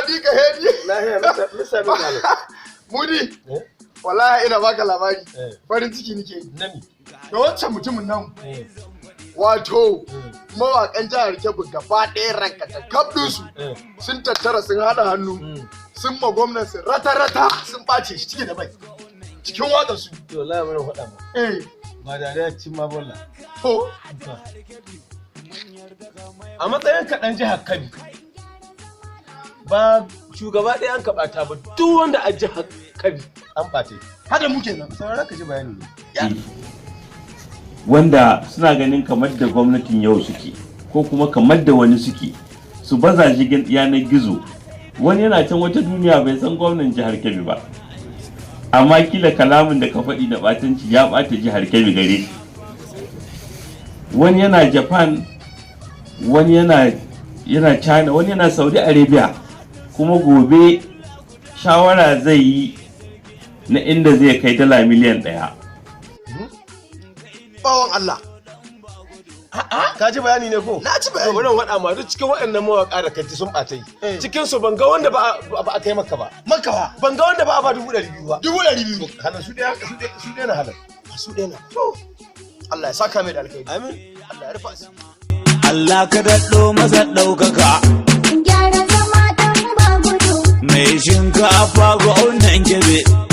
Daɗi ka hedi. Lahiya, misa misa. Mudi, Eh? wallahi ina baka labari. Eh. Farin ciki nake yi. Nami. Da wancan mutumin nan, Eh. wato mawaƙan jihar Kebbi gaba ɗaya rankata kaf ɗinsu sun tattara, sun haɗa hannu, sun ma gwamnan su rata-rata, sun ɓace shi ciki da bai cikin waƙar su. To, wallahi bari faɗa ma. Eh. Ba dariya cin ma bolla. To. A matsayin ka ɗan jihar Kebbi, ba shugaba ɗaya an kaɓata ba, duk wanda a jihar Kebbi an ɓate. Hada mu kenan. Saurara ka ji bayani ne. Wanda suna ganin kamar da gwamnatin yau suke ko kuma kamar da wani suke, su baza shigin yanar gizo. Wani yana can wata duniya, bai san gwamnan jihar Kebbi ba, amma kila kalamin da ka faɗi da ɓatanci ya ɓata jihar Kebbi gare shi. Wani yana Japan, wani yana China, wani yana Saudi Arabia, kuma gobe shawara zai yi na inda zai kai dala miliyan 1. Bawan Allah. Ka ji bayani ne ko? Na ji bayani. To, bari in faɗa ma, duk cikin waɗannan mawaƙa da kaji sun ɓata Eh. yi. Cikin su ban ga wanda ba a kai maka ba. Makawa. Ban ga wanda ba a ba 200,000 ba. 200,000. Halar su ɗaya, su ɗaya na halar. Su ɗaya na. To, Allah ya saka mai da alkhairi. Amin. Allah ya rufa asiri. Allah ka daɗo masa ɗaukaka. Gyara zama ɗan ba gudu. Mai shinkafa, gwamnan Kebbi.